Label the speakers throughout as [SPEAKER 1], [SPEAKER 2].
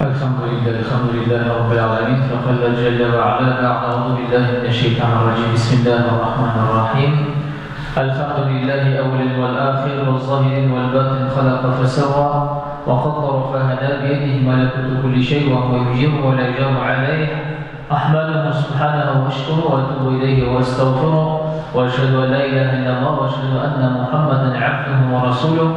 [SPEAKER 1] الحمد لله الحمد لله رب العالمين فقال جل وعلا أعوذ بالله من الشيطان الرجيم بسم الله الرحمن الرحيم الحمد لله أول والآخر والظاهر والباطن خلق فسوى وقدر فهدى بيده ملكوت كل شيء وهو يجير ولا يجار عليه أحمده سبحانه وأشكره وأتوب إليه وأستغفره وأشهد أن لا إله إلا الله وأشهد أن محمدا عبده ورسوله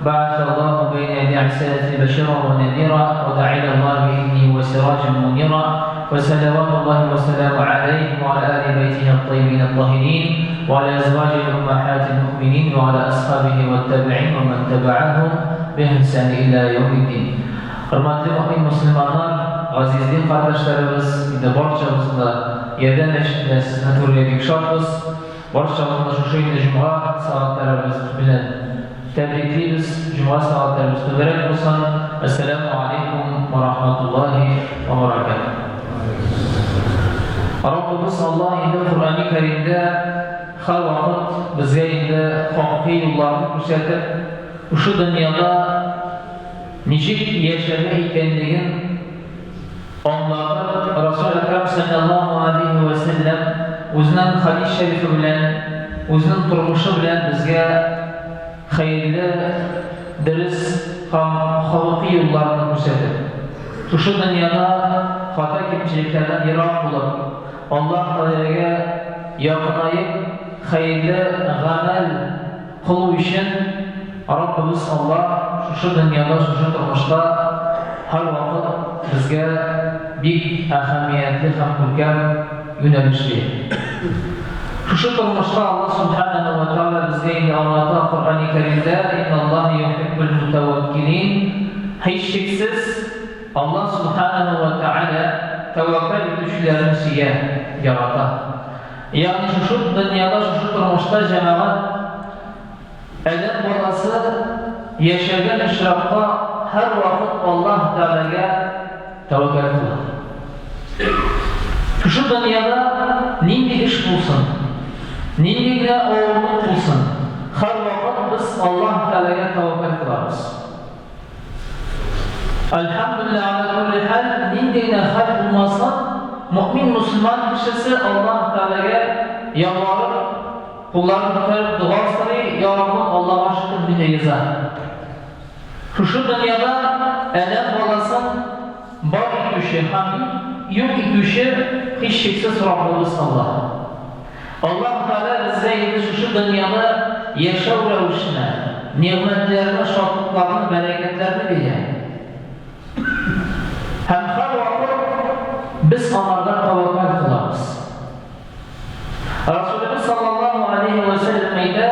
[SPEAKER 1] بعث الله بين يدي رسالة بشيرا ونذيرا ودعا إلى الله بإذنه وسراجا منيرا وصلوات الله وسلامه عليه وعلى آل بيته الطيبين الطاهرين وعلى أزواجه أمهات المؤمنين وعلى أصحابه والتابعين ومن تبعهم بإحسان إلى يوم الدين. Хөрмәтле мөэмин мөселманнар, газиз дин кардәшләребез, инде барчабызны да Ярдәм мәчетендә сезне күрергә бик шатбыз. Барчабызны да шушы инде җомга сәгатьләребез белән тәбриклибез. Җомга сәгатьләребез мөбарәк булсын. Әссәламү алейкум ва рахматуллаһи ва баракатуһ. Раббыбыз Аллаһ инде Коръәни Кәримдә һәрвакыт безгә инде хакыйкый юлларны күрсәтеп, шушы дөньяда ничек яшәргә икәнлеген аңлатып, Расул Әкрам салләллаһу галәйһи вә сәлләм үзенең хәдис шәрифе белән, үзенең тормышы белән безгә хәерле, дөрес һәм холыкый юлларны күрсәтеп, шушы дөньяда хата-кимчелекләрдән ерак булып, Аллаһ Тәгаләгә якынаеп, хәерле гамәл кылу өчен Раббыбыз Аллаһ шушы дөньяда, шушы тормышта һәрвакыт безгә бик әһәмиятле һәм күркәм юнәлеш бирә. Шушы тормышта Аллаһ Сүбхәнәһү вә Тәгалә безгә инде аңлата Коръәни Кәримдә, Инналлаһа юхиббул мутәвәккилин, һичшиксез, Аллаһ Сүбхәнәһү вә Тәгалә тәвәккәл итүчеләрне сөя, ярата. Ягъни шушы дөньяда, шушы тормышта җәмәгать адәм баласы яшәгән очракта һәрвакыт Аллаһ Тәгаләгә тәвәккәл кыла. Шушы дөньяда нинди эш булсын, нинди генә авырлык булсын, һәрвакыт без Аллаһ Тәгаләгә тәвәккәл кылабыз. Әлхәмдүлилләһ галә күлли хәл, нинди генә хәл булмасын, мөэмин мөселман кешесе Аллаһ Тәгаләгә ялварып, кулларын күтәреп дога сорый, Я Раббым, Аллага шөкер, мин риза. Шушы дөньяда адәм баласын бар итүче һәм юк итүче һичшиксез Раббыбыз Аллаһ. Аллаһ Тәгалә безгә инде шушы дөньяда яшәү рәвешенә, нигъмәтләрне, шатлыкларны, бәрәкәтләрне бирә. Һәм һәрвакыт без аңарда тәвәккәл кылабыз. Расулебез саллаллаһу алейһи вә сәлләм әйтә,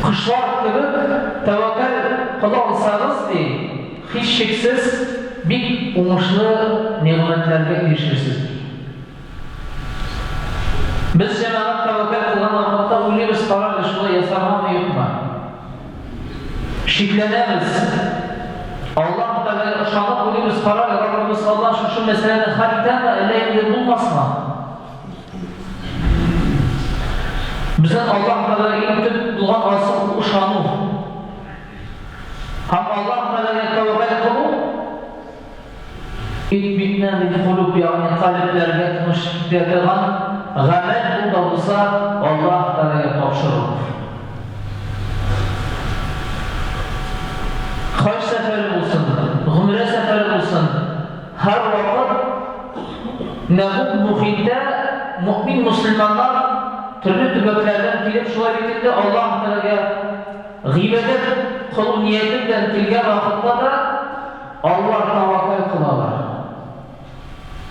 [SPEAKER 1] Кошлар кебек тәвәккәл кыла алсагыз, ди, һичшиксез, бик уңышлы нигъмәтләргә ирешерсез, ди. Без җәмәгать тәвәккәл кылган вакытта уйлыйбыз, кара әле, шулай ясаргамы, юкмы? Шикләнәбез. Аллаһ Тәгаләгә ышанып уйлыйбыз, кара әле, Раббыбыз Аллаһ шушы мәсьәләне хәл итәме, әллә инде булмасмы? Безнең Аллаһ Тәгаләгә иң төп булган асыл ул ышану. Һәм Аллаһ Тәгаләгә тәвәккәл кылу итминан лил кулуб, ягъни калебләргә тыныч китерә торган гамәл ул да булса Аллаһ Тәгаләгә тапшыру. Хаҗ сәфәре булсын, гомрә сәфәре булсын, һәрвакыт Менә бу мохиттә мөэмин мөселманнар төрле төбәкләрдән килеп, шулай бит инде Аллаһ Тәгаләгә гыйбадәт кылу нияте белән килгән вакытта да алар тәвәккәл кылалар.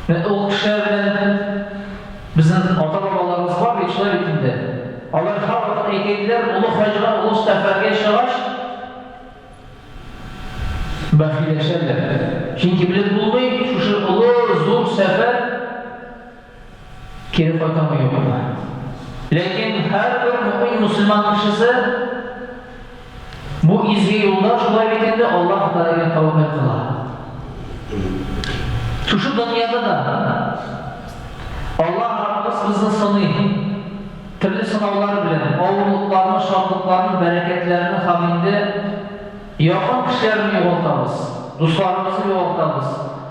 [SPEAKER 1] Менә ул кешеләр белән безнең ата-бабаларыбыз бар бит, шулай бит инде. Алар һәрвакыт әйтә иделәр, олы хаҗга, олы сәфәргә чыгач, Бәхилләшәләр. Чөнки белеп булмый, шушы олы, зур сәфәр кире кайтамы юкмы. Ләкин һәрбер мөэмин мөселман кешесе бу изге юлда шулай бит инде Аллаһ Тәгаләгә тәвәккәл кыла. Шушы дөньяда да Аллаһ Раббыбыз безне сыный. Төрле сынаулар белән, авырлыкларны, шатлыкларны, бәрәкәтләрне һәм инде Якын кешеләрне югалтабыз, дусларыбызны югалтабыз,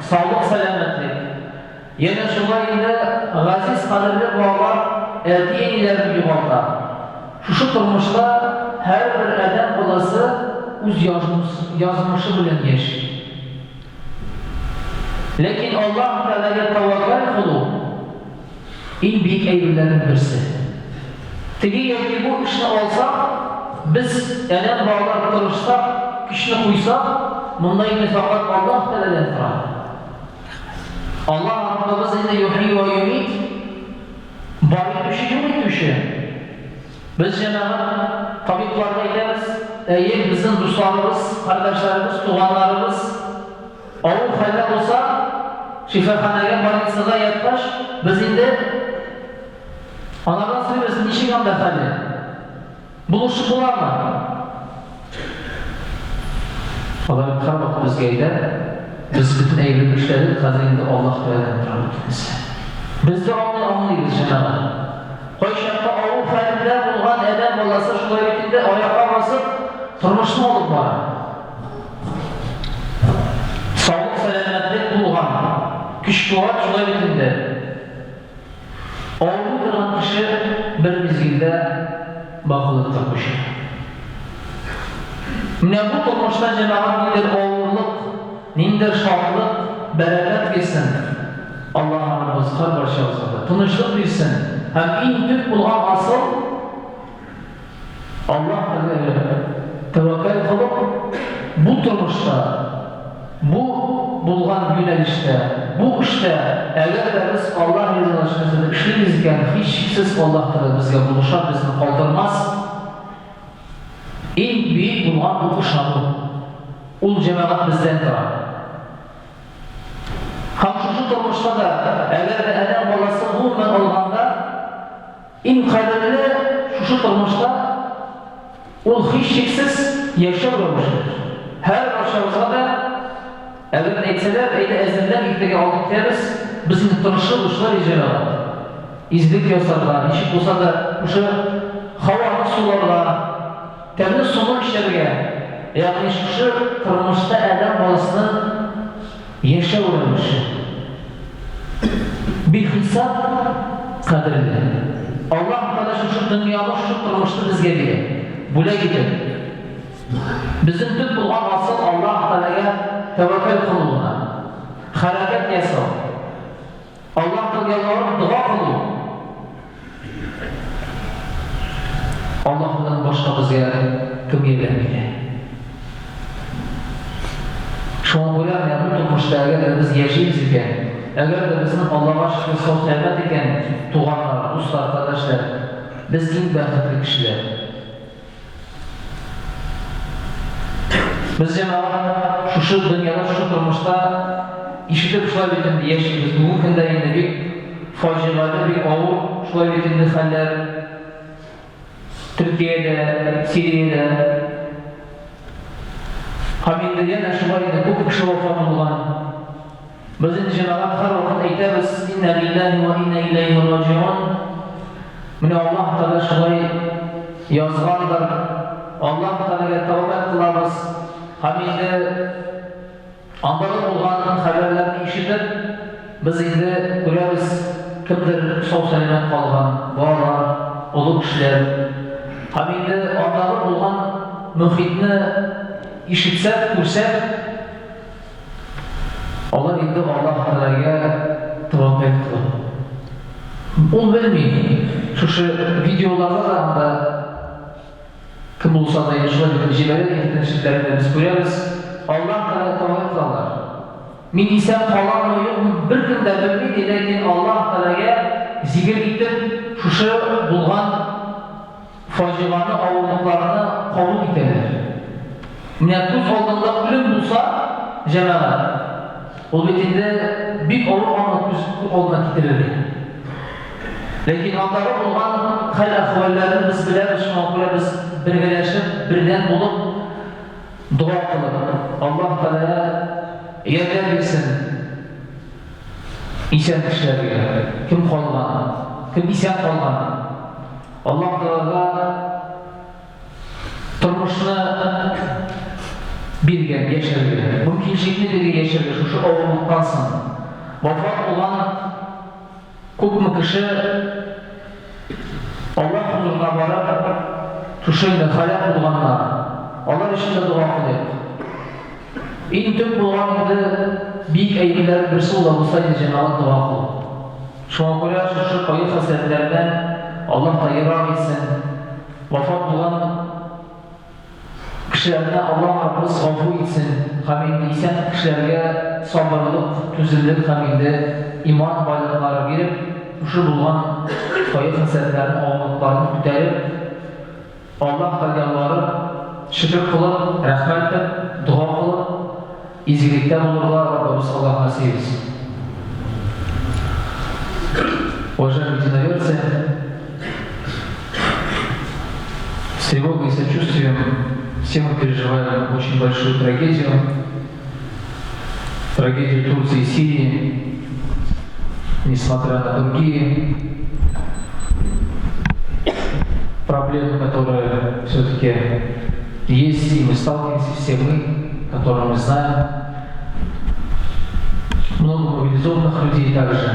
[SPEAKER 1] саулык-сәламәтлек. Янә шулай инде газиз кадерле балалар әти-әниләрен югалта. Шушы тормышта һәрбер адәм баласы үз язмышы белән яши. Ләкин Аллаһ Тәгаләгә тәвәккәл кылу, иң биек әйберләрнең берсе. Теге яки бу эшне алсак, без, адәм балалары тырышсак, көчне куйсак, монда инде фәкать Аллаһ Тәгаләдән тора. Аллаһ Раббыбыз инде юхи вә юмит, бар итүче, юк итүче. Без, җәмәгать, табибларга әйтәбез, әйе, безнең дусларыбыз, кардәшләребез, туганнарыбыз авыр хәлдә булса, шифаханәгә, больницага яткач, без инде алардан сорыйбыз, ничек анда хәле? Булышып буламы? Алар һәрвакыт безгә әйтә, без бөтен әйберне эшләдек, хәзер инде Аллаһ Тәгаләдән тора бөтенесе. Без дә аны аңлыйбыз, җәмәгать. Кайчакта авыр хәлендә булган адәм баласы шулай бит инде аякка басып, тормышны алып бара. Саулык-сәламәтлек булган, көч-куәт шулай бит инде. Авырый торган кеше бер мизгелдә бакыйлыкка күчә. Менә бу тормышта җәмәгать ниндидер авырлык, ниндидер шатлык, бәрәкәт бирсен. Аллаһ Раббыбыз һәрбарчабызга да тынычлык бирсен һәм иң төп булган асыл, Аллаһ Тәгаләгә тәвәккәл кылып, бу тормышта, бу булган юнәлештә, бу эштә, әгәр дә без Аллаһ ризалыгы өчен нәрсәдер эшлибез икән, һичшиксез Аллаһ Тәгалә безгә булыша, безне калдырмас. Иң бөек булган ул ышану. Ул җәмәгать бездән тора. Һәм шушы тормышта да, әгәр дә адәм баласы гомумән алганда, Иң кадерле шушы тормышта ул һичшиксез яшәү рәвешедер. Һәр барчабызга да, әгәр дә әйтсәләр, әйдә әзерлән, иртәгә алып китәбез, без инде тырышырбыз шулай бит, җәмәгать. Изгелек ясарга, ничек булса да шушы һаваны суларга, тәмле суны эчәргә, ягъни шушы тормышта адәм баласының Яшәү рәвеше бихисап кадерле. Аллаһ Тәгалә шушы дөньяны, шушы тормышны безгә бирә, бүләк итеп. Безнең төп булган асыл Аллаһ Тәгаләгә тәвәккәл кылу гына, хәрәкәт ясау, Аллаһ Тәгаләгә ялварып дога кылу. Аллаһыдан башка безгә кем ярдәм итә? Шуңа күрә менә бу тормышта әгәр дә без яшибез икән, әгәр дә безнең Аллага шөкер сау-сәламәт икән, туганнар, дуслар, кардәшләр, без иң бәхетле кешеләр. Без җәмәгать шушы дөньяда, шушы тормышта ишетеп шулай бит инде яшибез. Бүгенге көндә инде бик фаҗигале, бик авыр шулай бит инде хәлләр Төркиядә, Сириядә. Һәм инде янә шулай инде күп кеше вафат булган. Без инде җәмәгать һәрвакыт әйтәбез, Инна лиллаһи ва инна иләйһи раҗиун. Менә Аллаһ Тәгалә шулай язгандыр. Аллаһ Тәгаләгә тәүбә кылабыз. Һәм инде андагы булган хәбәрләрне ишетеп, без инде күрәбез, кемдер сау-сәламәт калган, балалар, олы кешеләр. Һәм инде андагы булган мөхитне ишетсәк, күрсәк, Алар инде Аллаһ Тәгаләгә тәвәккәл кыла. Ул белми, шушы видеоларда да анда кем булса да инде шулай бит җибәрә, интернет челтәрендә без күрәбез, Аллаһ Тәгаләгә тәвәккәл кылалар. Мин исән каламмы, юкмы, беркем дә белми, ди, ләкин Аллаһ Тәгаләгә зикер итеп, шушы булган фаҗиганы, авырлыкларны кабул итәләр. Менә күз алдыңда үлем булса, җәмәгать, ул бит инде бик авыр аны күз алдына китерергә. Ләкин андагы булган хәл-әхвәлләрне без беләбез, шуңа күрә без бергәләшеп, бердәм булып дога кылып, Аллаһ Тәгалә ярдәм бирсен исән кешеләргә, кем калган, кем исән калган. Аллаһ Тәгаләгә тормышны Биргән яшәргә, мөмкинчелекне биргән яшәргә шушы авырлыктан соң. Вафат булган күпме кеше Аллаһ хозурына барып, шушы инде һәлак булганнар, алар өчен дә дога кылыйк. Иң төп булган инде бик әйберләрнең берсе ул да булса инде җәмәгать дога кылу. Шуңа күрә шушы кайгы-хәсрәтләрдән Аллаһ та ерак итсен. Вафат булган Кешеләрне Аллаһ Раббыбыз гафу итсен һәм инде исән кешеләргә сабырлык, түземлек һәм инде иман байлыклары биреп, шушы булган кайгы-хәсрәтләрне, авырлыкларны күтәреп, Аллаһка ялварып, шөкер кылып, рәхмәт итеп, дога кылып, изгелектә булырга Раббыбыз Аллаһ насыйп итсен. Уважаемые единоверцы, с тревогой и сочувствием все мы переживаем очень большую трагедию, трагедию Турции и Сирии, несмотря на другие проблемы, которые все-таки есть, и мы сталкиваемся, все мы, которые мы знаем. Много мобилизованных людей также.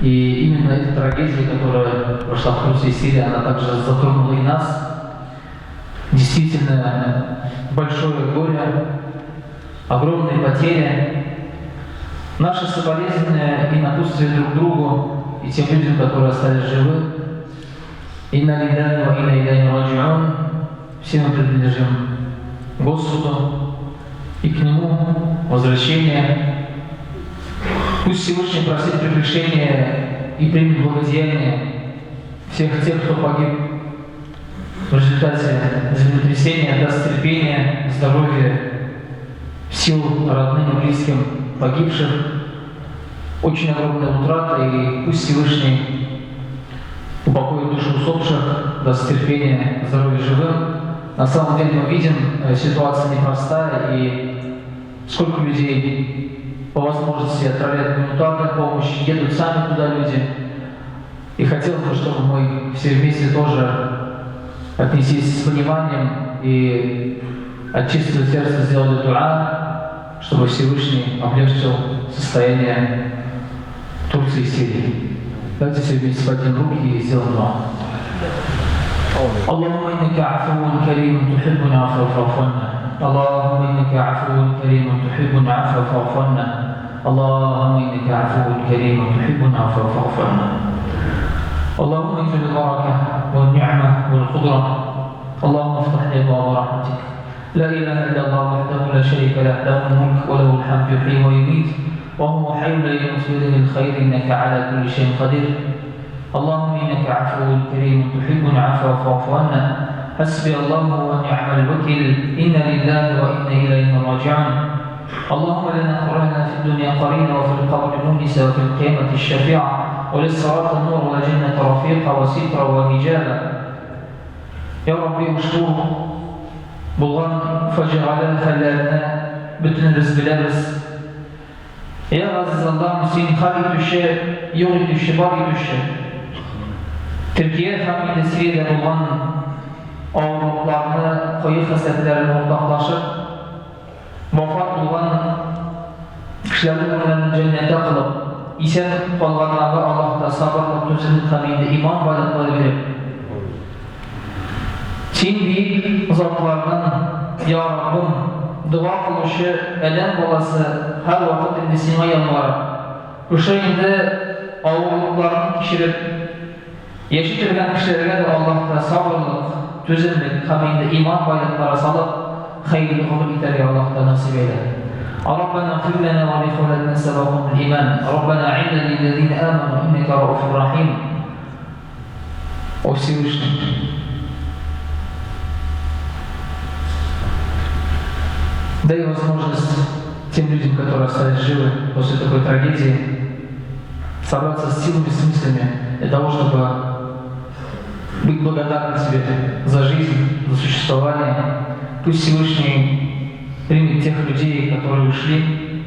[SPEAKER 1] И именно эта трагедия, которая прошла в Турции и Сирии, она также затронула и нас. Действительно, большое горе, огромные потери. Наши соболезнования и напутствие друг другу, и тем людям, которые остались живы. Инна лилляхи ва инна иляйхи раджиун. Все мы принадлежим Господу, и к Нему возвращение. Пусть Всевышний простит прегрешение и примет благодеяние всех тех, кто погиб в результате землетрясения, даст терпение, здоровье, сил родным и близким погибших. Очень огромная утрата, и пусть Всевышний упокоит души усопших, даст терпение, здоровье живым. На самом деле мы видим, ситуация непростая, и сколько людей по возможности отправляют гуманитарную помощь, едут сами туда люди. И хотелось бы, чтобы мы все вместе тоже отнеслись с пониманием и от чистого сердца сделали дуа, чтобы Всевышний облегчил состояние Турции и Сирии. Давайте все вместе поднимем руки и сделаем дуа. اللهم إنك عفو كريم تحب العفو فاعف عنا. اللهم إنك عفو كريم تحب العفو فاعف عنا. اللهم إنك عفو كريم تحب العفو فاعف عنا. اللهم انزل البركة والنعمة والقدرة. اللهم افتح لي أبواب رحمتك. لا إله إلا الله وحده لا شريك له، له الملك وله الحمد يحيي ويميت وهو حي لا يموت بيده الخير إنك على كل شيء قدير. اللهم إنك عفو كريم تحب العفو فاعف عنا. حسبي الله ونعم الوكيل، إنا لله وإنا إليه راجعون. اللهم لنا قرنا في الدنيا قرينا وفي القبر مونسا وفي القيامة الشفيعة وللصراط النور والجنة رفيقا وسترا وحجابا. Ya Rabbi, ошбу булган фаҗигале хәлләрне бөтенебез беләбез. Я Газиз Аллаһым, син хәл итүче, юк итүче, бар итүче. Төркия һәм инде Сириядә булган авырлыкларны, кайгы-хәсрәтләрне уртаклашып, вафат булган кешеләрнең урыннарын җәннәттә кылып, исән калганнарга Аллаһ та сабырлык, түземлек һәм инде иман байлыклары биреп, Син бөек затларның, я Раббым, дога кылучы адәм баласы һәрвакыт инде Сиңа ялвара. Шушы инде авырлыкларны кичереп яши торган кешеләргә дә Аллаһ та сабырлык, түземлек һәм инде иман байлыклары салып, хәерле гомер итәргә Аллаһ та насыйп әйлә. Раббана гфир лана ва лихванина сабакуна бил иман. Раббана гьилла лиллазина аману иннака рауфур рахим. О Всевышний, дай возможность тем людям, которые остались живы после такой трагедии, собраться с силами, с мыслями для того, чтобы быть благодарны тебе за жизнь, за существование. Пусть Всевышний примет тех людей, которые ушли.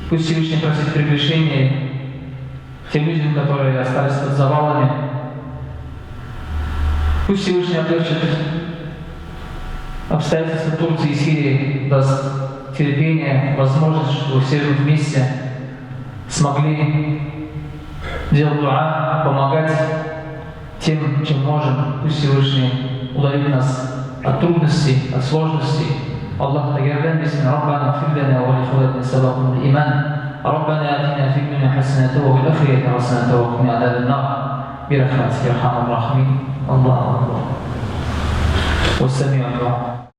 [SPEAKER 1] Пусть Всевышний простит прегрешения тем людям, которые остались под завалами. Пусть Всевышний облегчит Обстоятельства Турции и Сирии даст терпение, возможность, чтобы все вместе смогли делать дуа, помогать тем, чем можем. Пусть Всевышний удалит нас от трудностей, от сложностей. Аллаһ ярдәм бирсен. ربنا اغفر لنا ولإخواننا سبقونا بالإيمان. ربنا آتنا في الدنيا حسنة وفي الآخرة حسنة وقنا عذاب النار. برحمتك يا أرحم الراحمين. الله أكبر. والسميع الدعاء.